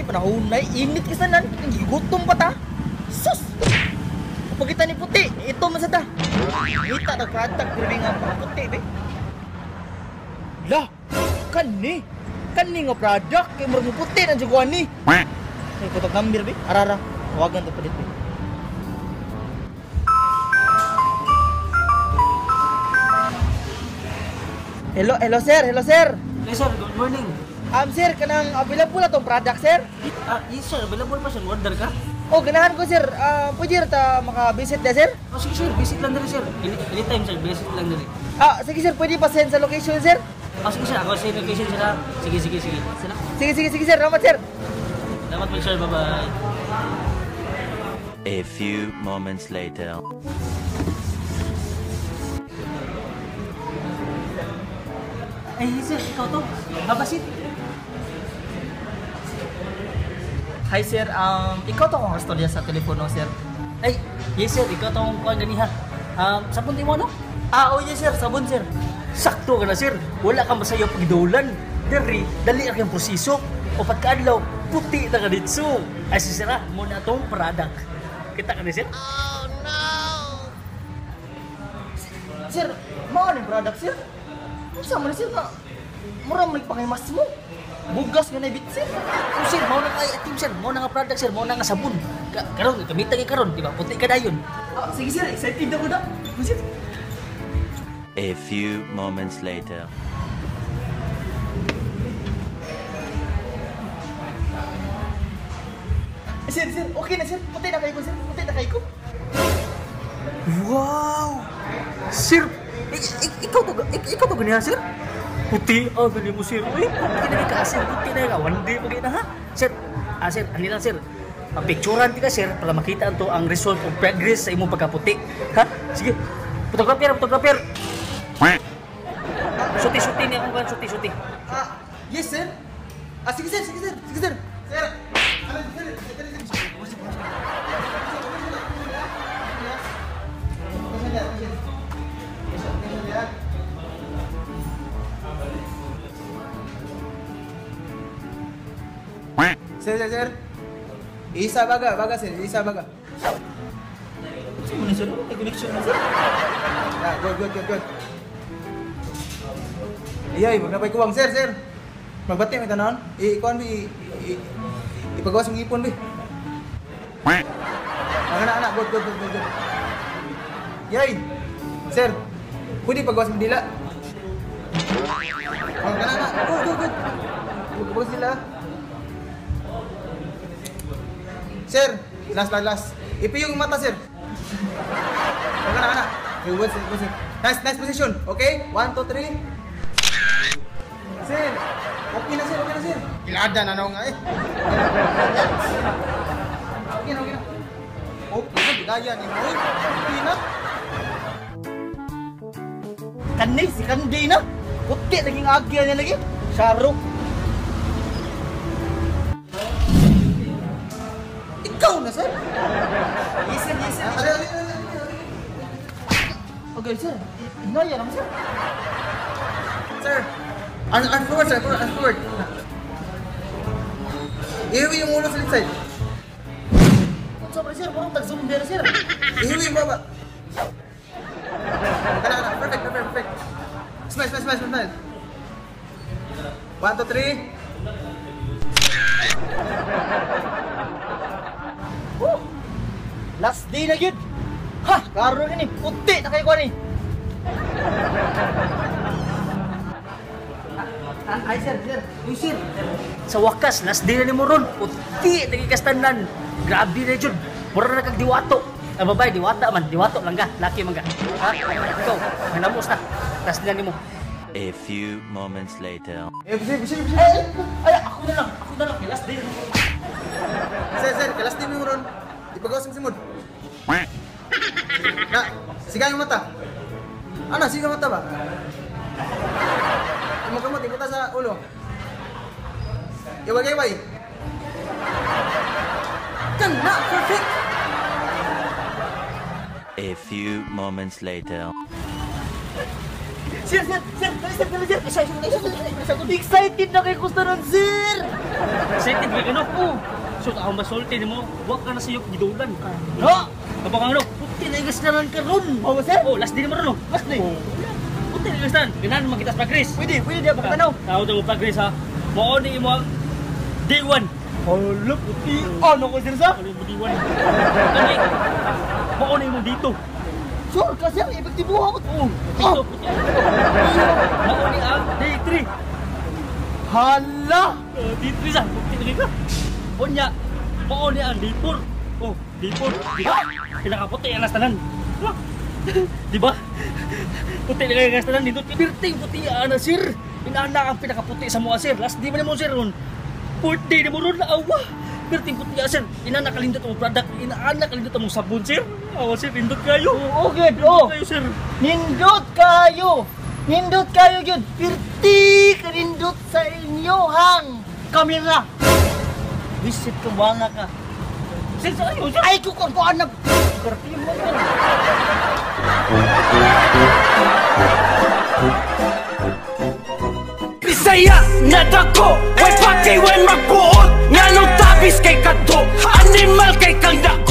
Ay, panahon na, init ka sanan. Gigutom pa ta. Sus! Pagkita ni puti, ito man sa ta. Kita na product, grabe nga puti, be. Lah, kani. Kani nga product, kay murag puti na juguan ni. Ay, kutok number, be. Arara, tawagan to palit, be. Hello, hello sir, hello sir. Hey sir, good morning. Sir, kanang available na tong product, sir? Ah, yes sir, available pa sir. Order ka? Oh, ganahan ko sir. Pwede ra ta maka-visit na sir? Oh, sige sir, visit lang diri sir. Anytime sir, visit lang diri. Ah, sige sir, pwede pa send sa location sir? Ah, sige sir, ako send location sir. Sige, sige, sige. Sige, sige, sige sir, salamat sir. Salamat po sir, bye-bye. A few moments later. Ay, sir, ikaw to. Habasit. Hi sir, ikaw to akong kastorya sa telepono sir. Ay, yes sir, ikaw to akong kuhan ganiha. Sabon di mo ano? Ah, oh yes sir, sabon sir. Sakto ka na sir, wala ka masayo pagdulan. Diri, dali ang proseso. O pagkaadlaw, puti na ka ditso. Ay si sir, muna atong product. Kita ka ni sir? Oh no! Sir, mao ni product sir? Unsa man sir nga? Mura man panghimas mo. Bugas nga na ibit sir. Oh, sir, mao na kay team sir, mao na nga product sir, mao na nga sabon. Karon gamitan kay karon, di ba? Puti ka dayon. Ah, sige sir, excited ako da. Sir. A few moments later. Sir, sir, okay na sir. Puti na kayo ko sir. Puti na kayo ko. Wow! Sir, ikaw to ganiha sir? Puti ang gali mo sir. Uy, puti na ka sir, puti na ka. One day pag na ha. Sir, sir, ano lang sir? Picturean ti ka sir para makita anto ang result of progress sa imong pagkaputi. Ha? Sige. Photographer, photographer. Suti-suti niya akong suti-suti. Ah, yes sir. Ah, sige sir, sige sir, sige sir. Sir. Ano sir? Sir, sir, sir. Isa baga, baga sir, isa baga. Sino mo ni sir? May connection na sir. Yeah, good, good, good, good. Iyay, wag na pa'y kuwang. Sir, sir. Magbati, may tanon. I-kuan, ipagawas mong ipon, bi. Anak, anak, good, good, good, good, good. Yay! Sir, pwede pagawas mong dila. Oh, kana na. Good, good, good. Pagawas dila. Sir, last, last, last. Ipiyong mata, sir. Oh, kana, kana. Good, good, good. Nice, nice position. Okay? 1, 2, 3. Sir, okay na, sir. Okay na, sir. Kilada na nga eh. Okay na, okay na. Okay na, bidaya ni mo. Okay na. Kanay, si Kanday na. Puti, naging agya niya lagi. Sharok. Ikaw na, sir. Yes, sir. Yes, sir. Okay, sir. Hinaya naman, sir. Sir, arm forward, sir. Arm forward. Iwi yung ulo sa left side. Sobra, sir. Parang tag-zoom there, sir. Iwi yung baba. Kana, kana. Perfect, perfect, perfect. Smile, smile, smile, smile. 1, 2, 3. Woo! Last day na yun. Ha! Karoon na ni. Puti na kayo ko ni. Ay, sir, sir. Uy, sir. Sa wakas, last day na ni mo ron. Puti, nagikastanan. Grabe na yun. Mura na kag diwato. Ang babae, diwata man. Diwato lang ka. Laki man ka. Ha? Ikaw, manamos na. Last day na ni mo. A few moments later. Eh, sir, sir, sir. Ay, ay, ako na lang. Ako na lang. Last day na mo. Sir, sir, last day mo ron. Ipagawas ang simod. Na, siga yung mata. Ano, siga mata ba? Imukamot, ibuta sa ulo. Iwag-iway. Kana, perfect! A few moments later. Sir, sir, sir, dali, sir, dali, sir. Isa, isa, isa, isa, isa. Excited na kay kustanon, sir. Excited ka kano? Oo. So ako masulti nimo, wa ka na sa iyo gidulan. No! Kapag ano, puti na igas na karon. Oh, sir? Oh, last day naman ron. Last day. Oh. Puti na igas na. Ganahan man kita sa progress. Pwede, pwede diya pagkatanaw. Tao mo progress ha. Mao ni imo ang day 1. Hala, puti. Ano ko, sir, sa? Ano yung day 1? Kani. Mao ni imo dito. Sure ka, sir. Epektibo ako. Oo, dito puti. Mao ni ang day 3. Hala! Day 3 sa puti na ka. Unya, mao ni ang day 4. Oh, day 4. Di ba? Pinakaputi ang tanan. Di ba? Puti na kay tanan dito. Pirting puti ana sir. Inaana ang pinakaputi sa mua sir. Last day man mo sir ron. Fourth day na mo ron awa. Pirting puti sir. Inaana kalindot ang product. Inaana kalindot ang sabon sir. Awa sir, nindot kayo. Oo, good. Oh. Kayo sir. Nindot kayo. Nindot kayo gyud. Pirti kanindot sa inyohang kamera. Visit ka wanga ka. Sir, sa ayo sir. Ay ko kung kuan na Pirting mo sir. Bisaya nga dako, way pati way magbuot. Nganong tabis kay kadto, animal kay kang dako.